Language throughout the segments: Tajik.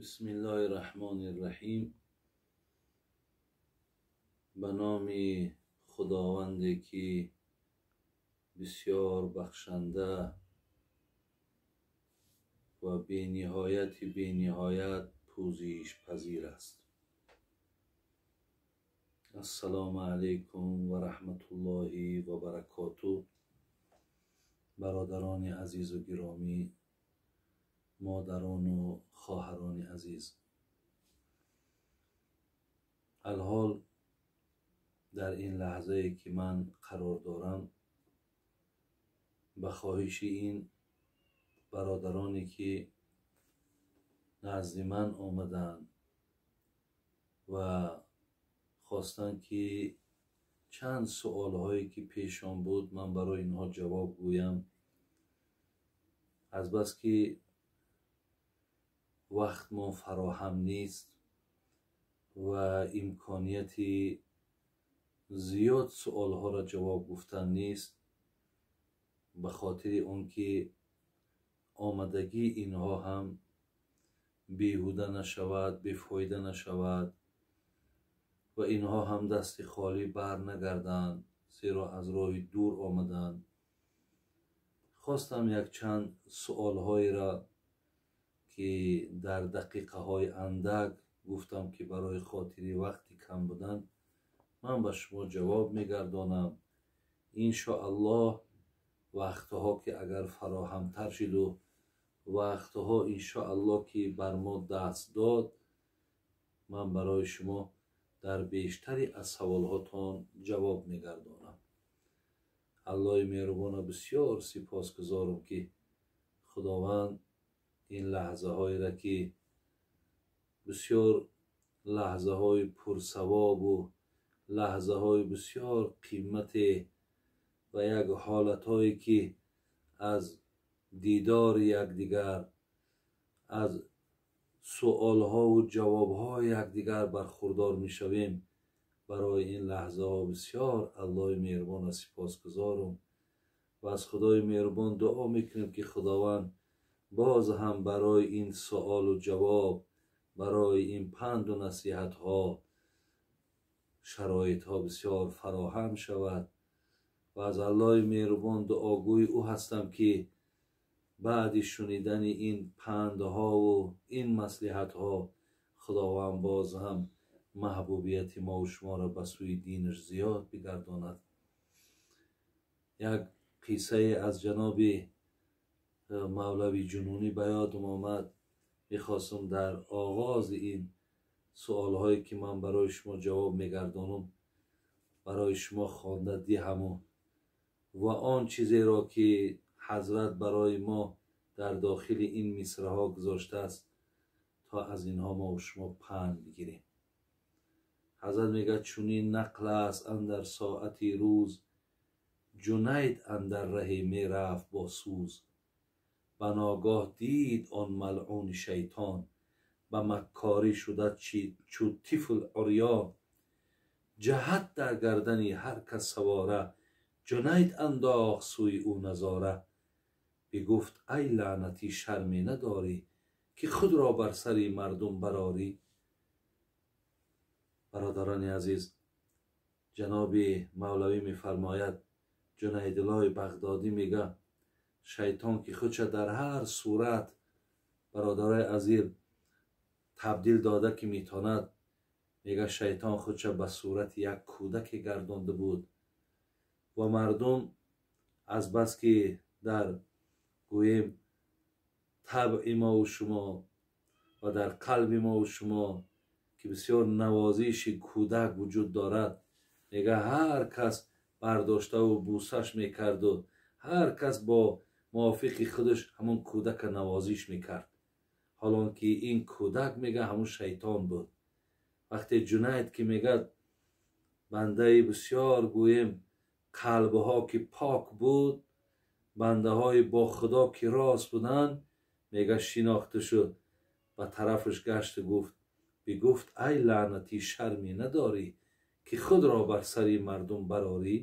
Бисмиллоҳи раҳмони раҳим. Ба номи Худованде ки бисёр бахшанда ва бениҳояти бениҳоят пӯзишпазир аст. Ассалому алайкум ва раҳматуллоҳи ва баракоту. Бародарони азизу гиромӣ, модарону хоҳарони азиз, алҳол дар ин лаҳзае ки ман қарор дорам, ба хоҳиши ин бародароне ки назди ман омаданд ва хостанд ки чанд суолҳое ки пешон буд ман барои инҳо ҷавоб гӯям, азбаски вақтмон фароҳам нест ва имконияти зиёд суолҳоро ҷавоб гуфтан нест, ба хотири он ки омадагии инҳо ҳам беҳуда нашавад, бефоида нашавад ва инҳо ҳам дасти холӣ бар нагарданд, зеро аз роҳи дур омаданд. Хостам якчанд суолҳоеро ки дар дақиқаҳои андак гуфтам ки барои хотири вақти кам будан ман ба шумо ҷавоб мегардонам. Иншоаллоҳ вақтҳо ки агар фароҳамтар шиду вақтҳо иншоаллоҳ ки бар мо даст дод, ман барои шумо дар бештари аз саволҳотон ҷавоб мегардонам. Аллоҳи меҳрубона бисёр сипосгузорам ки Худованд ин лаҳзаҳоеро ки бисёр лаҳзаҳои пурсавобу лаҳзаҳои бисёр қимате ва як ҳолатҳое ки аз дидори якдигар, аз суолҳову ҷавобҳои якдигар бархурдор мешавем, барои ин лаҳзаҳо бисёр Аллоҳи меҳрубона сипосгузорам ва аз Худои меҳрубон дуо мекунем ки Худованд боз ҳам барои ин суолу ҷавоб, барои ин панду насиҳатҳо шароитҳо бисёр фароҳам шавад ва аз Аллоҳи меҳрубон дуогӯи ӯ ҳастам ки баъди шунидани ин пандҳову ин маслиҳатҳо Худованд боз ҳам маҳбубияти мову шуморо ба сӯи динаш зиёд бигардонад. Як қиссае аз ҷаноби Мавлави Ҷунунӣ ба ёдам омад. Мехостам дар оғози ин суолҳое ки ман барои шумо ҷавоб мегардонам барои шумо хонда диҳаму ва он чизеро ки ҳазрат барои мо дар дохили ин мисраҳо гузоштааст то аз инҳо мо шумо панд бигирем. Ҳазрат мегӯяд: чунин нақл аст андар соати рӯз, Ҷунайд андар раҳе мерафт бо сӯз. Ба ногоҳ дид он малъуни шайтон, ба маккорӣ шуда чу тифл урён. Ҷаҳат дар гардани ҳар кас савора, Ҷунайд андохт сӯи ӯ назора. Бигуфт: ай лаънатӣ, шарме надорӣ ки худро бар сари мардум барорӣ? Бародарони азиз, ҷаноби Мавлавӣ мефармояд, Ҷунайдуллоҳи Бағдодӣ мега, шайтон ки худша дар ҳар сурат, бародарои азиз, табдил дода ки метонад, мега шайтон худша ба сурати як кӯдаке гардонда буд ва мардум азбаски дар гӯем табъи мову шумо ва дар қалби мову шумо ки бисёр навозиши кӯдак вуҷуд дорад, мега ҳар кас бардоштаву бусаш мекарду ҳар кас бо мувофиқи худаш ҳамон кӯдака навозиш мекард. Ҳолон ки ин кӯдак мега ҳамон шайтон буд. Вақте Ҷунайд ки мегӯяд бандаи бисёр гӯем қалбҳо ки пок буд, бандаҳои бо Худо ки рост буданд, мега шинохта шуд, ба тарафаш гашту гуфт, бигуфт: ай лаънатӣ, шарме надорӣ ки худро бар сари мардум барорӣ?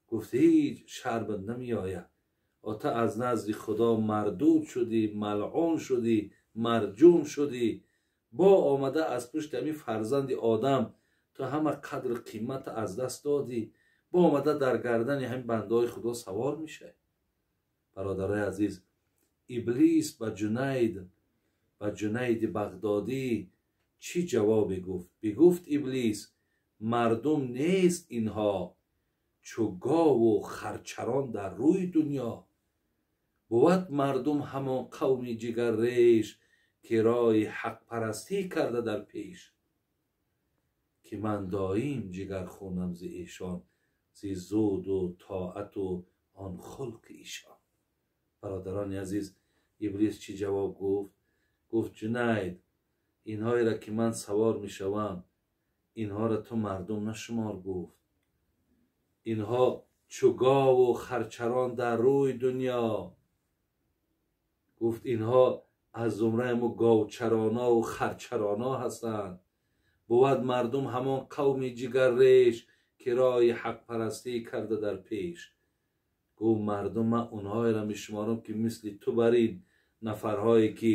Гуфт: ҳеҷ шармат намеояд, ота аз назди Худо мардуд шудӣ, малъун шудӣ, марҷум шудӣ, бо омада аз пушти ҳамин фарзанди одам ту ҳама қадру қимата аз даст додӣ, бо омада дар гардани ҳамин бандаҳои Худо савор мешавӣ. Бародарои азиз, Иблис ба Ҷунайди Бағдодӣ чӣ ҷавобе гуфт? Бигуфт Иблис: мардум нест инҳо, чу гову харчарон дар рӯи дунё. Бувад мардум ҳамон қавми ҷигарреш, ки роҳи ҳақпарастӣ карда дар пеш. Ки ман доим ҷигархунам зи эшон, зи зуду тоату он хулқи ишон. Бародарони азиз, Иблис чӣ ҷавоб гуфт? Гуфт: Ҷунайд, инҳоеро ки ман савор мешавам, инҳоро ту мардум нашумор. Гуфт: инҳо чу гову харчарон дар рӯи дунё. Гуфт: инҳо аз зумраи мо говчаронаву харчарона ҳастанд. Бувад мардум ҳамон қавми ҷигарреш, ки роҳи ҳақпарастӣ карда дар пеш. Гуфт: мардум ман онҳоеро мешуморам, ки мисли ту бар ин нафарҳое ки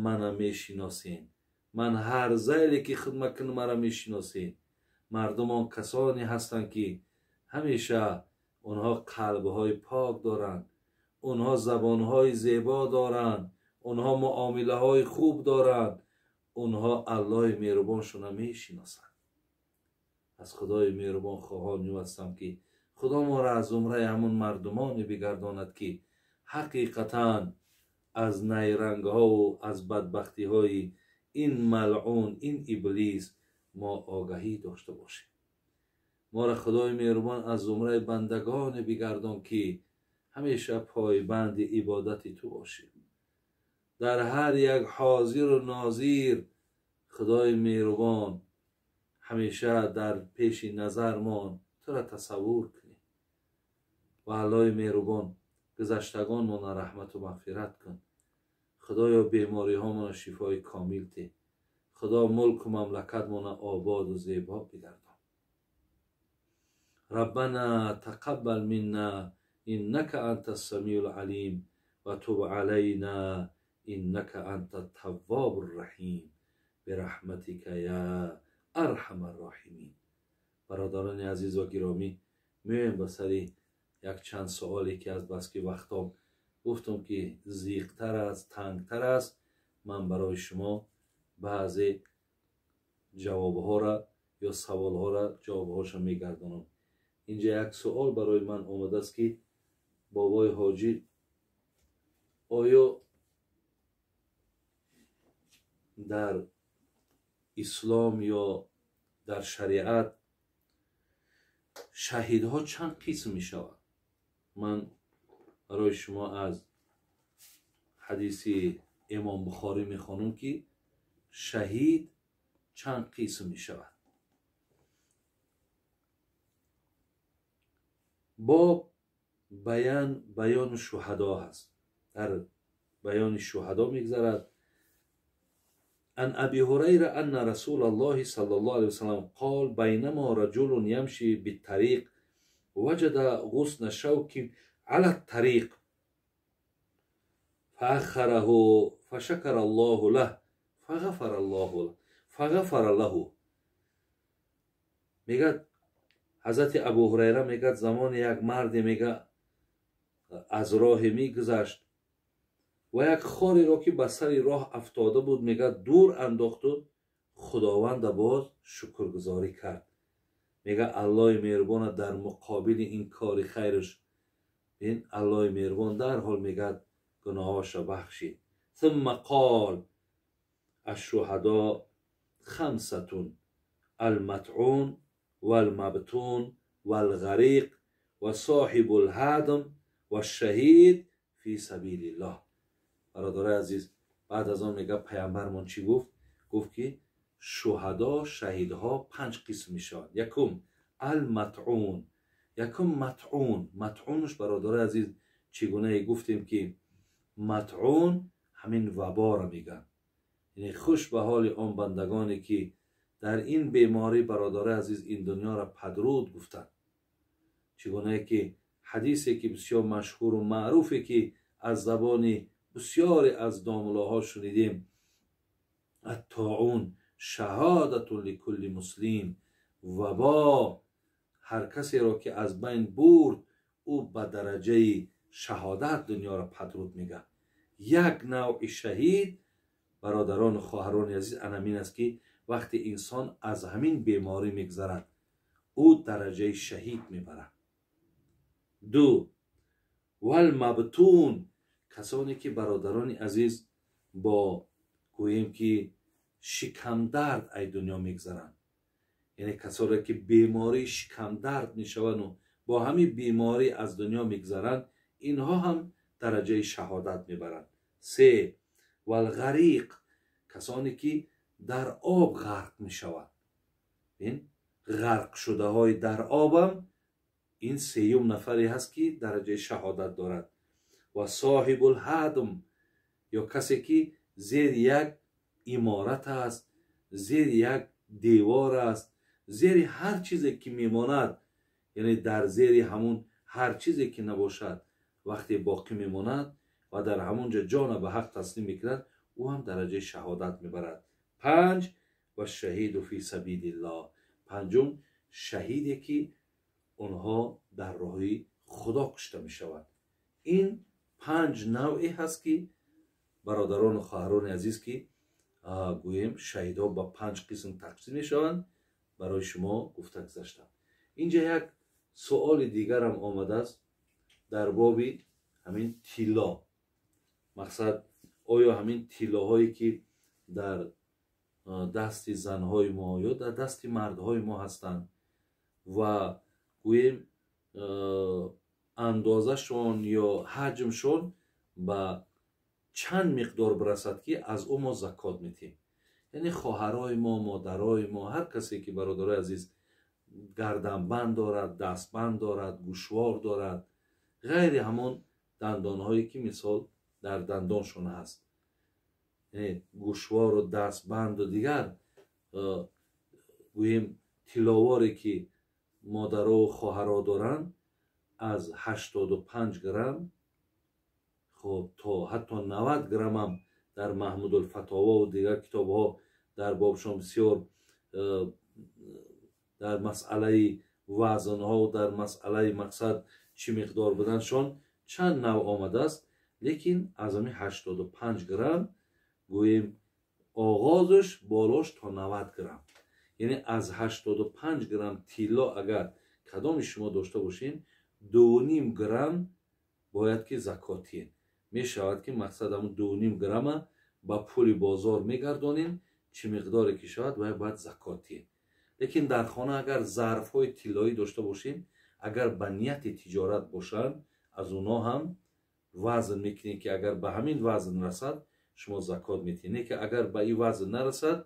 мана мешиносен, ман ҳар зайле ки хидмат кунам мара мешиносен. Мардум он касоне ҳастанд, ки ҳамеша онҳо қалбҳои пок доранд, онҳо забонҳои зебо доранд, онҳо муомилаҳои хуб доранд, онҳо Аллоҳи меҳрубоншона мешиносанд. Аз Худои меҳрубон хоҳон ҳастам, ки Худо моро аз зумраи ҳамон мардумоне бигардонад, ки ҳақиқатан аз найрангҳову аз бадбахтиҳои ин малъун, ин Иблис мо огаҳӣ дошта бошем. Моро Худои меҳрубон аз зумраи бандагоне бигардон, ки ҳамеша пойбанди ибодати ту бошем. Дар ҳар як ҳозиру нозир Худои меҳрубон ҳамеша дар пеши назармон тура тасаввур кунем. Ва Аллоҳи меҳрубон гузаштагонмонро раҳмату мағфират кун. Худоё, бемориҳомонро шифои комил деҳ. Худо мулку мамлакатмонро ободу зебо бигардон. Раббана тақаббал минна иннака анта ссамиул алим ва туб алайна иннака анта ттаввобу рраҳим бираҳматика я арҳама рроҳимин. Бародарони азиз ва гиромӣ, меоем ба сари якчанд суоле, ки аз баски вақтом гуфтам, ки зиқтар аст, тангтар аст. Ман барои шумо баъзе ҷавобҳоро ё саволҳоро ҷавобҳоша мегардонам. Инҷа як суол барои ман омадааст, ки бобои ҳоҷӣ, оё дар ислом ё дар шариат шаҳидҳо чанд қисм мешаванд? Ман барои шумо аз ҳадиси Имом Бухорӣ мехонам, ки шаҳид чанд қисм мешавад. Боб баёни шуҳадо ҳаст. Дар баёни шуҳадо мегзарад. عن أبي هريرة أن رسول الله صلى الله عليه وسلم قال: بينما رجل يمشي بالطريق وجد غصن شوك على الطريق فأخره فشكر الله له فغفر الله له فغفر له. میگه حضرت ابو هریره میگه زمان یک مرد میگه از راه میگذشت و یک خاری را که به سر راه افتاده بود میگه دور انداخت و خداوند باز شکرگزاری کرد. میگه الله مهربان در مقابل این کار خیرش، این الله مهربان در حال میگه گناهاش را بخشید. ثم قال الشهداء خمسة المطعون والمبتون والغریق و صاحب الهدم والشهید فی سبیل الله. برادرای عزیز، بعد از آن میگه پیامبرمون چی گفت؟ گفت که شهدا، شهیدها پنج قسم میشن. یکم المطعون، یکم مطعون. مطعونش برادرای عزیز چگونه گفتیم که مطعون همین وبا را میگن، یعنی خوش به حال آن بندگانی که در این بیماری برادرای عزیز این دنیا را پدرود گفتند. چگونه که حدیثی که بسیار مشهور و معروفه که از زبان Бисёре аз домулоҳо шунидем: الطاعون شهادة لكل مسلم. وبا ҳар касеро ки аз байн бурд, ӯ ба дараҷаи шаҳодат дунёро падруд мегардад. Як навъи шаҳид, бародарону хоҳарони азиз, анамин аст, ки вақте инсон аз ҳамин беморӣ мегзарад, ӯ дараҷаи шаҳид мебарад. Ду, والمبتون, касоне ки, бародарони азиз, бо гӯем ки шикамдард ай дунё мегзаранд, яъне касоне ки бемории шикамдард мешаванду бо ҳамин беморӣ аз дунё мегзаранд, инҳо ҳам дараҷаи шаҳодат мебаранд. Се, والغریق, касоне ки дар об ғарқ мешаванд, ғарқшудаҳои дар обам, ин сеюм нафаре ҳаст, ки дараҷаи шаҳодат дорад. Ва صاحب الهدم, ё касе ки зери як иморат аст, зери як девор аст, зери ҳар чизе ки мемонад, яъне дар зери ҳамун ҳар чизе ки набошад, вақте боқӣ мемонад ва дар ҳамун ҷо ҷона ба ҳақ таслим мекунад, ӯ ҳам дараҷаи шаҳодат мебарад. Панҷ, والشهيد في سبيل الله, панҷум шаҳиде ки онҳо дар роҳи Худо кушта мешаванд. Ин панҷ навъе ҳаст, ки, бародарону хоҳарони азиз, ки гӯем шаҳидҳо ба панҷ қисм тақсим мешаванд, барои шумо гуфта гузаштам. Инҷа як суоли дигарам омадааст дар боби ҳамин тилло. Мақсад, оё ҳамин тиллоҳое ки дар дасти занҳои мо ё дар дасти мардҳои мо ҳастанд ва гӯем андозашон ё ҳаҷмшон ба чанд миқдор бирасад, ки аз ӯ мо закот метиҳем? Яъне хоҳарои мо, модарои мо, ҳар касе ки, бародарои азиз, гарданбанд дорад, дастбанд дорад, гӯшвор дорад, ғайри ҳамон дандонҳое ки мисол дар дандоншон ҳаст, яъне гӯшвору дастбанду дигар гӯем тилловоре ки модарову хоҳаро доранд, аз 85 грамм, хоб, то ҳатто 90 граммам дар Маҳмудулфатовову дигар китобҳо дар бобшон бисёр дар масъалаи вазнҳову дар масъалаи мақсад чӣ миқдор буданшон чанд навъ омадааст. Лекин аз ҳамин 85 грамм гӯем оғозаш, болош то 90 грамм, яъне аз 85 грамм тилло агар кадоми шумо дошта бошед, 2,5 грамм бояд ки закот диҳед. Мешавад ки мақсад ҳамун 2,5 грамма ба пули бозор мегардонем, чӣ миқдоре ки шавад, вай бояд закот диҳед. Лекин дар хона агар зарфҳои тиллоӣ дошта бошем, агар ба нияти тиҷорат бошанд, аз онҳо ҳам вазн мекунем, ки агар ба ҳамин вазн расад, шумо закот метиҳед, не ки агар ба ин вазн нарасад,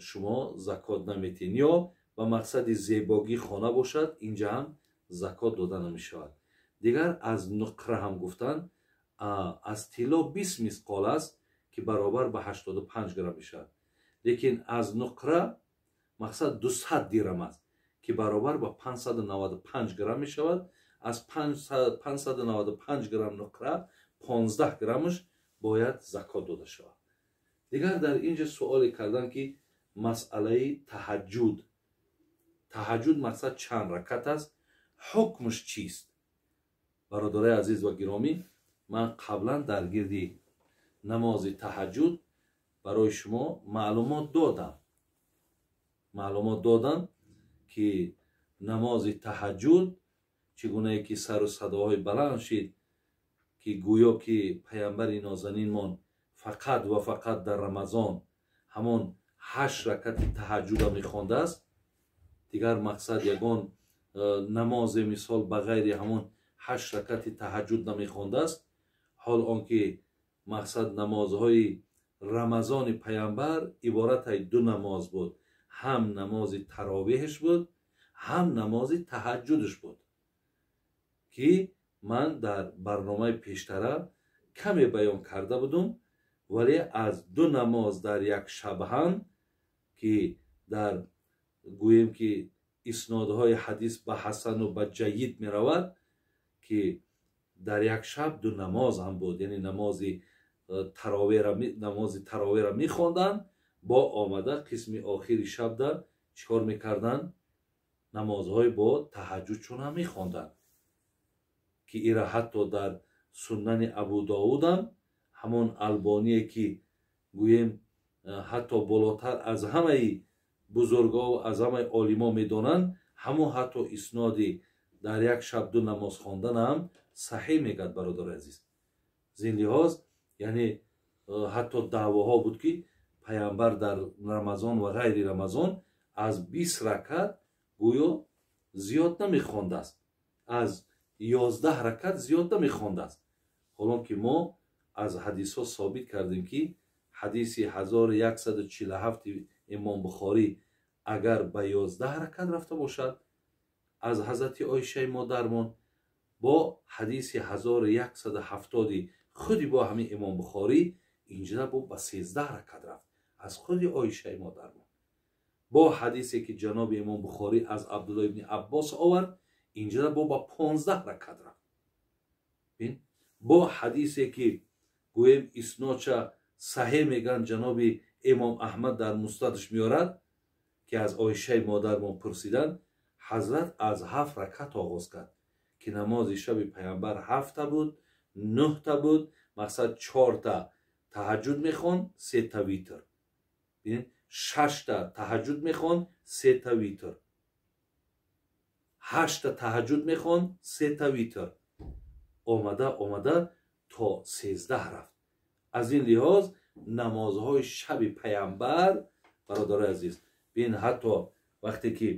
шумо закот наметиҳед. Ё ба мақсади зебогии хона бошад, инҷа ҳам закот дода намешавад. Дигар аз нуқра ҳам гуфтанд, аз тилло 20 мисқол аст, ки баробар ба 85 грамм мешавад, лекин аз нуқра мақсад 200 дирам аст, ки баробар ба 595 грамм мешавад. Аз 595 грамм нуқра 15 граммаш бояд закот дода шавад. Дигар дар ин ҷо суоле кардам, ки масъалаи таҳаҷҷуд, таҳаҷҷуд мақсад чанд ракат аст, ҳукмш чист? Бародарои азиз ва гиромӣ, ман қаблан дар гирди намози таҳаҷҷуд барои шумо маълумот додам, ки намози таҳаҷҷуд чӣ гунае ки сару садоҳои баланд шид, ки гӯё ки паямбари нозанинмон фақат ва фақат дар Рамазон ҳамон ҳашт ракати таҳаҷҷуда мехондааст, дигар мақсад ягон намозе мисол ба ғайри ҳамон ҳашт ракати таҳаҷҷуд намехондааст. Ҳол он ки мақсад намозҳои Рамазони паямбар иборат ай ду намоз буд: ҳам намози таровеҳш буд, ҳам намози таҳаҷҷудш буд, ки ман дар барномаи пештара каме баён карда будум. Вале аз ду намоз дар як шаб ҳам, ки дар гӯем ки иснодҳои ҳадис ба ҳасану ба ҷайид меравад, ки дар як шаб ду намоз ҳам буд, яъне намози таровера, намози таровера мехонданд, бо омада қисми охири шабда чӣ кор мекарданд? Намозҳои бо таҳаҷҷудшон ҳам мехонданд, ки ира ҳатто дар Суннани Абу Довудам ҳамон Албоние, ки гӯем ҳатто болотар аз ҳамаи бузургову аз ҳамаи олимо медонанд, ҳамон ҳатто исноди дар як шаб ду намоз хонданам саҳеҳ мегӯяд. Бародари азиз, зин лиҳоз, яъне ҳатто даъвоҳо буд, ки паямбар дар Рамазон ва ғайри Рамазон аз 20 ракат гӯё зиёд намехондааст, аз 11 ракат зиёд намехондааст. Ҳолон ки мо аз ҳадисҳо собит кардем, ки ҳадиси 1147 имом Бухорӣ агар ба 11 ракат рафта бошад аз ҳазрати Оишаи модармон, бо ҳадиси 1170 худи бо ҳамин имом Бухорӣ инҷа бо ба 13 ракат рафт аз худи Оишаи модармон, бо ҳадисе ки ҷаноби имом Бухорӣ аз Абдулло ибни Аббос овард, инҷа бо ба 15 ракат рафт. Бо ҳадисе ки гӯем иснодша саҳеҳ мегӯянд, ҷаноби имом Аҳмад дар Мустадаш меорад, ки аз Оишаи модармон пурсиданд, ҳазрат аз 7 ракат оғоз кард, ки намози шаби паямбар ҳафта буд, нӯҳта буд, мақсад чорта таҳаҷҷуд мехонд, сета витр, шашта таҳаҷҷуд мехонд, сета витр, ҳашта таҳаҷҷуд мехонд, сета витр, омада омада то 13 рафт. Аз ин лиҳоз намозҳои шаби паямбар, бародарои азиз, бин, ҳатто вақте ки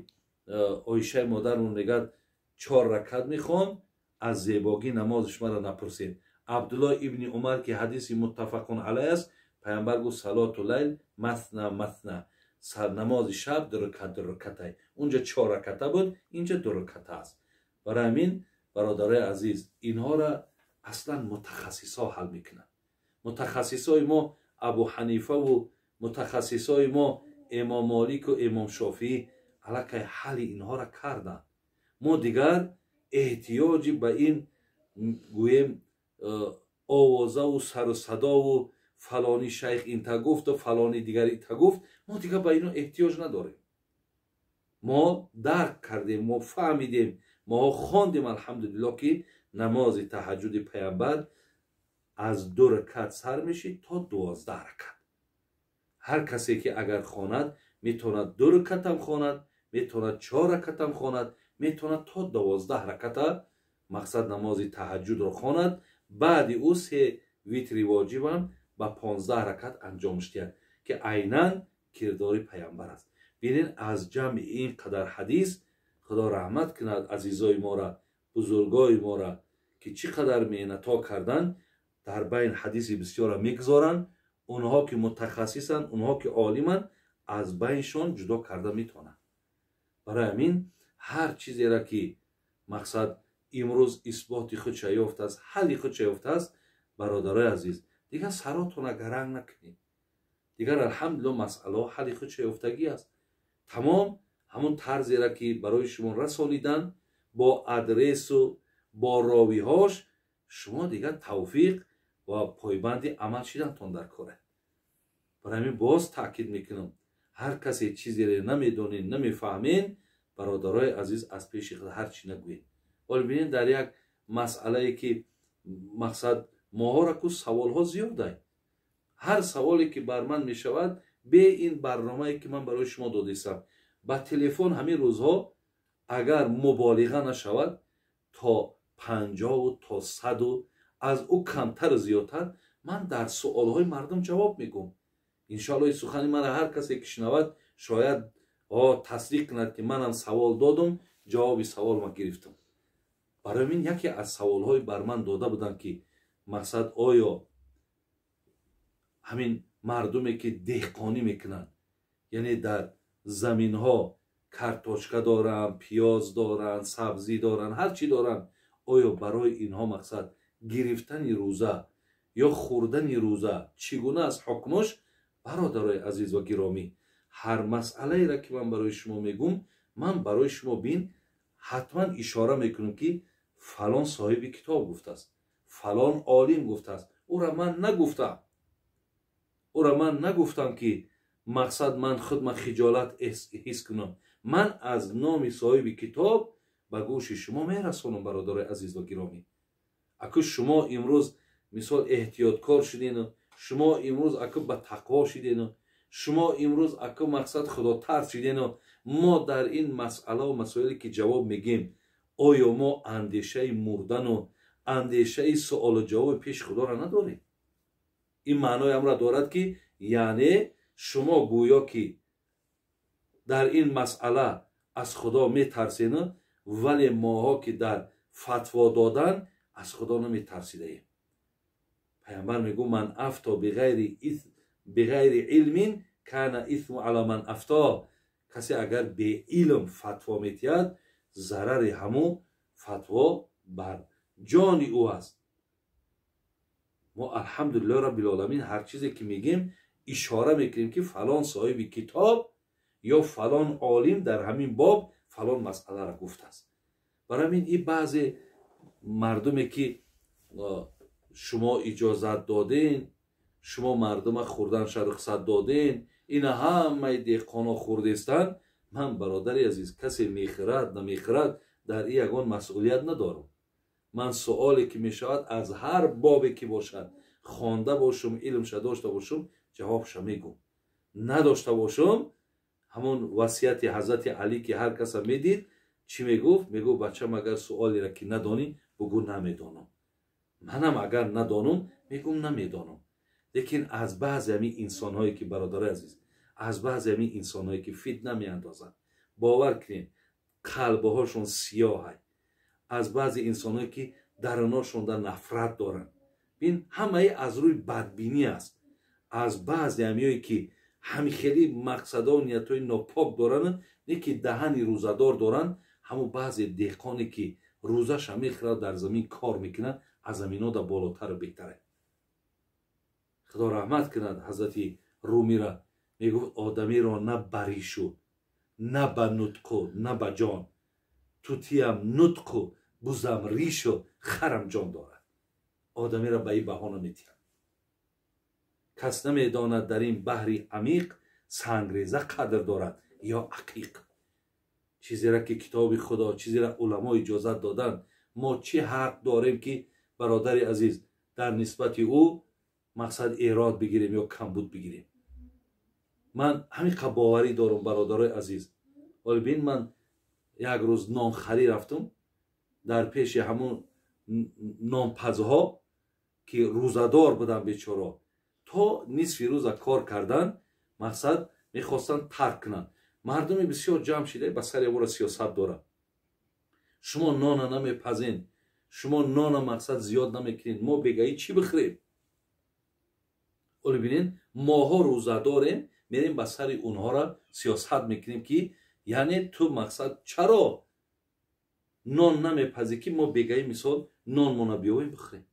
Оишаи модармон мегӯяд, чор ракат мехонд, аз зебогӣ намозиш мара напурсед. Абдулло ибни Умар, ки ҳадиси муттафақун алай аст, паямбар гуфт: «Салоту лайл масна масна», намози шаб ду ракат ду ракатай. Унҷа чор раката буд, инҷа ду раката аст. Барои ҳамин, бародарои азиз, инҳоро аслан мутахассисҳо ҳал мекунанд. Мутахассисҳои мо Абу Ҳанифаву мутахассисҳои мо имом Молику имом Шофиӣ аллакай ҳалли инҳоро карданд. Мо дигар эҳтиёҷи ба ин гӯем овозаву сару садову фалони шайх инта гуфту фалони дигар ита гуфт, мо дигар ба ино эҳтиёҷ надорем. Мо дарк кардем, мо фаҳмидем, мо хондем, алҳамдулилло, ки намози таҳаҷҷуди паямбар аз ду ракат сар мешид то 12 ракат. Ҳар касе ки агар хонад, метавонад ду ракатам хонад, метавонад чор ракатам хонад, метавонад то 12 раката, мақсад, намози таҳаҷҷудро хонад. Баъди ӯ се витри воҷибам ба 15 ракат анҷомш диҳад, ки айнан кирдори паямбар аст. Бинед, аз ҷамъи ин қадар ҳадис, Худо раҳмат кунад азизои мора, бузургои мора, ки чӣ қадар меҳнатҳо карданд, дар байн ҳадиси бисёрро мегузоранд. Онҳо ки мутахассисанд, онҳо ки олиманд, аз байншон ҷудо карда метавонанд. Барои ҳамин ҳар чизеро ки, мақсад, имрӯз исботи худша ёфтааст, ҳалли худша ёфтааст, бародарои азиз, дигар саротона гаранг накунед. Дигар, алҳамдулилло, масъалаҳо ҳалли худша ёфтагӣ аст. Тамом, ҳамон тарзеро ки барои шумо расониданд бо адресу бо ровиҳош, шумо дигар тавфиқ ва пойбанди амал шидантон дар коре. Барои ҳамин боз таъкид мекунам, ҳар касе чизере намедонед, намефаҳмед, бародарои азиз, аз пеши худ ҳар чӣ нагӯед. Ҳоло бинед, дар як масъалае ки, мақсад, моҳоро ку саволҳо зиёдай, ҳар саволе ки бар ман мешавад, бе ин барномае ки ман барои шумо додистам, ба телефон ҳамин рӯзҳо агар муболиға нашавад, то 50-у то 100-у аз ӯ камтару зиёдтар ман дар суолҳои мардум ҷавоб мегӯм. Иншоалло, сухани мана ҳар касе ки шунавад, шояд тасдиқ кунад, ки манам савол додум, ҷавоби савол ма гирифтам. Барои мин яке аз саволҳои бар ман дода буданд, ки, мақсад, оё ҳамин мардуме ки деҳқонӣ мекунанд, яъне дар заминҳо картошка доранд, пиёз доранд, сабзӣ доранд, ҳар чӣ доранд, оё барои инҳо, мақсад, гирифтани рӯза ё хӯрдани рӯза чӣ гуна аст ҳукмаш? Бародарои азиз ва гиромӣ, ҳар масъалаеро ки ман барои шумо мегӯм, ман барои шумо бин ҳатман ишора мекунам, ки фалон соҳиби китоб гуфтааст, фалон олим гуфтааст. Ура ман нагуфтам, ура ман нагуфтам, ки мақсад ман худ ман хиҷолат ҳис кунам. Ман аз номи соҳиби китоб ба гӯши шумо мерасонам, бародарои азиз ва гиромӣ. Аку шумо имрӯз мисол эҳтиёткор шудену, шумо имрӯз аку ба тақво шудену, шумо имрӯз аку мақсад худотарс шудену, мо дар ин масъалаву масоиле ки ҷавоб мегем, оё мо андешаи мурдану андешаи суолу ҷавоби пеши худоро надорем? Ин маънои амра дорад, ки яъне шумо гӯё ки дар ин масъала аз худо метарсену, вале моҳо ки дар фатво додан аз худо наметарсидаем. Пайғамбар мегӯ: «Ман афто биғайри илмин кана исму ала ман афто». Касе агар беилм фатво метиҳад, зарари ҳамун фатво бар ҷони ӯ аст. Мо, алҳамдулиллоҳ раббил-оламин, ҳар чизе ки мегем, ишора мекунем, ки фалон соҳиби китоб ё фалон олим дар ҳамин боб фалон масъаларо гуфтааст. Барои ҳамин и баъзе мардуме ки шумо иҷозат доден, шумо мардума хӯрданша рухсат доден, ина ҳамаи деҳқоно хӯрдестанд. Ман, бародари азиз, касе мехӯрад, намехӯрад, дар ин ягон масъулият надорам. Ман суоле ки мешавад, аз ҳар бобе ки бошад, хонда бошум, илмша дошта бошум, ҷавобша мегӯм. Надошта бошум, ҳамон васияти ҳазрати Алӣ, ки ҳар каса медид, чӣ мегуфт? Мегуфт: «Бачам, агар суолеро ки надонӣ, бугӯ намедонам». Манам агар надонам, мегӯм намедонам. Лекин аз баъзе ҳамин инсонҳое ки, бародари азиз, аз баъзе ҳамин инсонҳое ки фитна меандозанд, бовар кунед, қалбҳошон сиёҳай. Аз баъзе инсонҳое ки даруношонда нафрат доранд, бин, ҳамаи аз рӯи бадбинӣ аст. Аз баъзе ҳамиое ки ҳамихели мақсадову ниятҳои нопок доранд, не ки даҳани рӯзадор доранд, ҳамун баъзе деҳқоне ки рӯзаша мехӯрад, дар замин кор мекунад, аз заминода болотару беҳтара. Худо раҳмат кунад ҳазрати Румира, мегуфт: «Одамиро на ба ришу, на ба нутқу, на ба ҷон, тутиям нутқу, бузам ришу, харам ҷон дорад. Одамиро ба ин баҳо наметиҳад. Кас намедонад дар ин баҳри амиқ сангреза қадр дорад ё ақиқ». Чизеро ки китоби Худо, чизеро уламо иҷозат доданд, мо чӣ ҳақ дорем, ки, бародари азиз, дар нисбати ӯ мақсад эрод бигирем ё камбуд бигирем? Ман ҳамин қадр боварӣ дорам, бародарои азиз. Ҳоле бин, ман як рӯз нонхарӣ рафтум, дар пеши ҳамун нонпазҳо ки рӯзадор буданд, бечоро, то нисфи рӯза кор кардан, мақсад мехостанд тарк кунанд. Мардуми бисёр ҷамъ шида, ба сари ора сиёсат дорад: «Шумо нона намепазен, шумо нона мақсад зиёд намекунед, мо бегаӣ чӣ бихӯрем?» Оле бинед, моҳо рӯзадорем, мерем ба сари онҳоро сиёсат мекунем, ки яъне ту мақсад чаро нон намепазӣ, ки мо бегаӣ мисол нонмона биёвем, бихӯрем?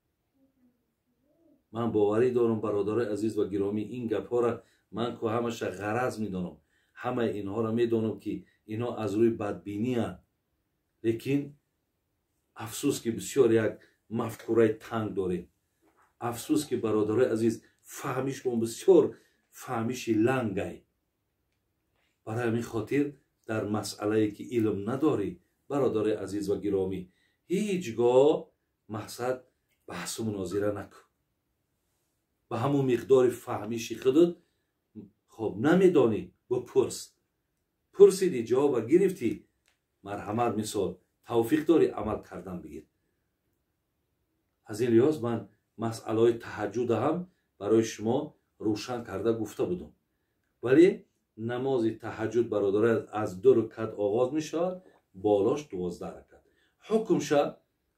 Ман боварӣ дорам, бародарои азиз ва гиромӣ, ин гапҳоро ман ку ҳамаша ғараз медонам, ҳамаи инҳоро медонам, ки инҳо аз рӯи бадбинианд. Лекин афсӯс, ки бисёр як мафкураи танг дорем. Афсӯс, ки, бародарои азиз, фаҳмишмон бисёр фаҳмиши лангай. Барои ҳамин хотир дар масъалае ки илм надорӣ, бародарои азиз ва гиромӣ, ҳеҷ гоҳ мақсад баҳсу мунозира накун. Ба ҳамун миқдори фаҳмиши худат, хоб, намедонӣ, бипурс. Пурсидӣ, ҷавоба гирифтӣ, марҳамат, мисол тавфиқ дорӣ, амал кардан бигир. Аз ин лиҳоз ман масъалаҳои таҳаҷҷуда ҳам барои шумо рӯшан карда гуфта будам. Вале намози таҳаҷҷуд, бародаро, аз 2 рукат оғоз мешавад, болош 12 ракат.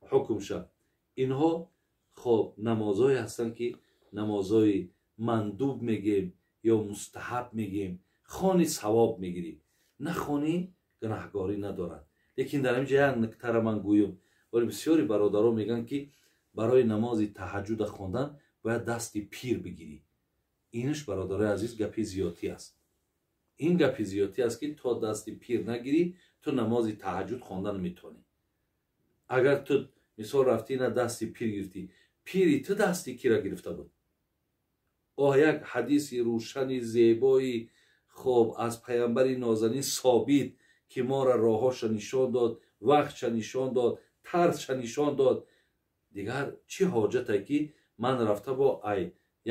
Ҳукмша инҳо, хоб, намозҳое ҳастанд, ки намозҳои мандуб мегем ё мустаҳаб мегем. Хони, савоб мегирӣ, нахонӣ, гунаҳгорӣ надорад. Лекин дар ҳамин ҷа як нуктара ман гӯям. Вале бисёри бародаро мегӯянд, ки барои намози таҳаҷҷуда хондан бояд дасти пир бигирӣ. Инаш, бародарои азиз, гапи зиёдтӣ аст. Ин гапи зиёдтӣ аст, ки то дасти пир нагирӣ, ту намози таҳаҷҷуд хонда наметавонӣ. Агар ту мисол рафтӣ, на дасти пир гирифтӣ. Пири ту дасти кира гирифта буд? Оҳ, як ҳадиси рӯшани зебои хоб аз паямбари нозанин собит, ки моро роҳҳоша нишон дод, вақтша нишон дод, тарзша нишон дод. Дигар чӣ ҳоҷате, ки ман рафта бо ай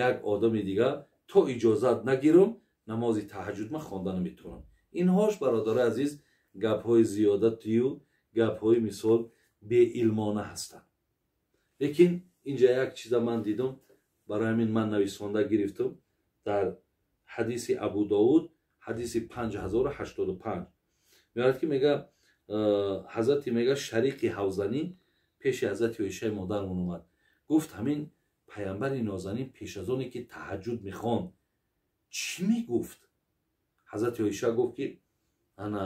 як одами дига то иҷозат нагирам, намози таҳаҷҷуд ман хонда наметавонам? Инҳош, бародарои азиз, гапҳои зиёдатию гапҳои мисол беилмона ҳастанд. Лекин инҷа як чиза ман дидам, барои ҳамин ман нависонда гирифтам. Дар ҳадиси Абу Довуд, ҳадиси 5085 меорад, ки мега ҳазрати, мега, Шариқи Ҳавзанӣ пеши ҳазрати Оишаи модармон омад, гуфт: «Ҳамин паямбари нозанин пеш аз оне ки таҳаҷҷуд мехонд, чӣ мегуфт?» Ҳазрати Оиша гуфт, ки ана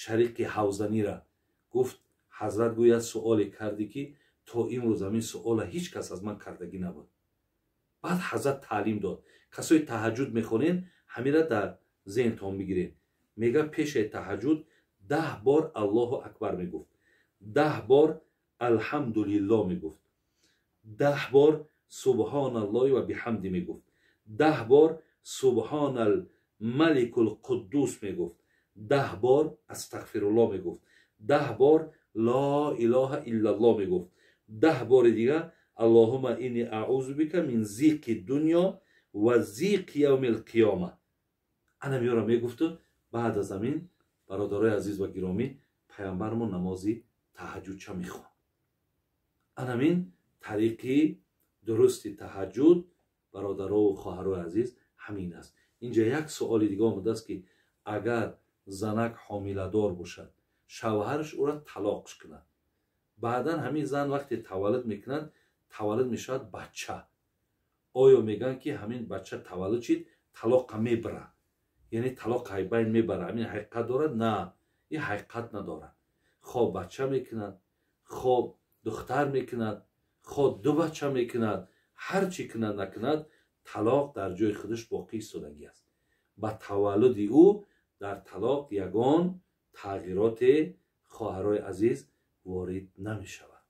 Шариқи Ҳавзанира гуфт: «Ҳазрат гӯяд, суоле кардӣ, ки то имрӯз ҳамин суола ҳеҷ кас аз ман кардагӣ набуд». Баъд ҳазрат таълим дод: касои таҳаҷҷуд мехонед, ҳамира дар зеҳнтон бигиред. Мега, пешаи таҳаҷҷуд 10 бор «Аллоҳу акбар» мегуфт, 10 бор «Алҳамдулилло» мегуфт, 10 бор «Субҳоналлоҳи ва биҳамди» мегуфт, 10 бор «Субҳонал маликул қуддус» мегуфт, 10 бор «Астағфирулло» мегуфт, 10 бор «Ло илоҳа иллалло» мегуфт, 10 бори дига «Аллоҳума инни аъузу бика мин зиқи дунё ва зиқи явмил қиёма», ана меёра мегуфту. Баъд аз амин, бародарои азиз ва гиромӣ, паямбармон намози таҳаҷҷудча мехонд. Анамин тариқи дурусти таҳаҷҷуд, бародарову хоҳарои азиз, ҳамин аст. Инҷа як суоли дига омадааст, ки агар занак ҳомиладор бошад, шавҳараш ӯра талоқш кунад, баъдан ҳамин зан вақте таваллуд мекунад, таваллуд мешавад бача, оё мегӯянд, ки ҳамин бача таваллуд шид, талоқа мебарад, яъне талоқ ҳайбайн мебарад, ҳамин ҳақиқат дорад? На, ин ҳақиқат надорад. Хоб бача мекунад, хоб духтар мекунад, хо ду бача мекунад, ҳар чӣ кунад, накунад, талоқ дар ҷои худаш боқӣ истодагӣ аст. Ба таваллуди ӯ дар талоқ ягон тағйироте, хоҳарои азиз, ворид намешавад.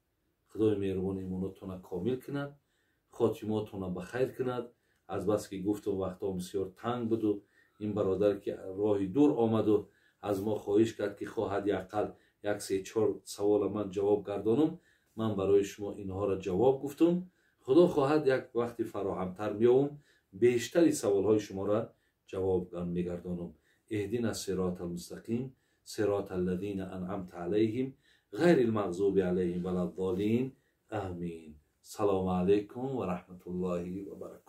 Худои меҳрубон имонотона комил кунад, хотимотона ба хайр кунад. Азбаски гуфтум, вақтҳо бисёр танг буду ин бародар, ки роҳи дур омаду аз мо хоҳиш кард, ки хоҳад яқал як се чор савола ман ҷавоб гардонам, ман барои шумо инҳоро ҷавоб гуфтум. Худо хоҳад, як вақти фароҳамтар меовум, бештари саволҳои шуморо ҷавоб мегардонам. اهدنا الصراط المستقيم، صراط الذين أنعمت عليهم، غير المغضوب عليهم ولا الضالين، آمين. السلام عليكم ورحمة الله وبركاته.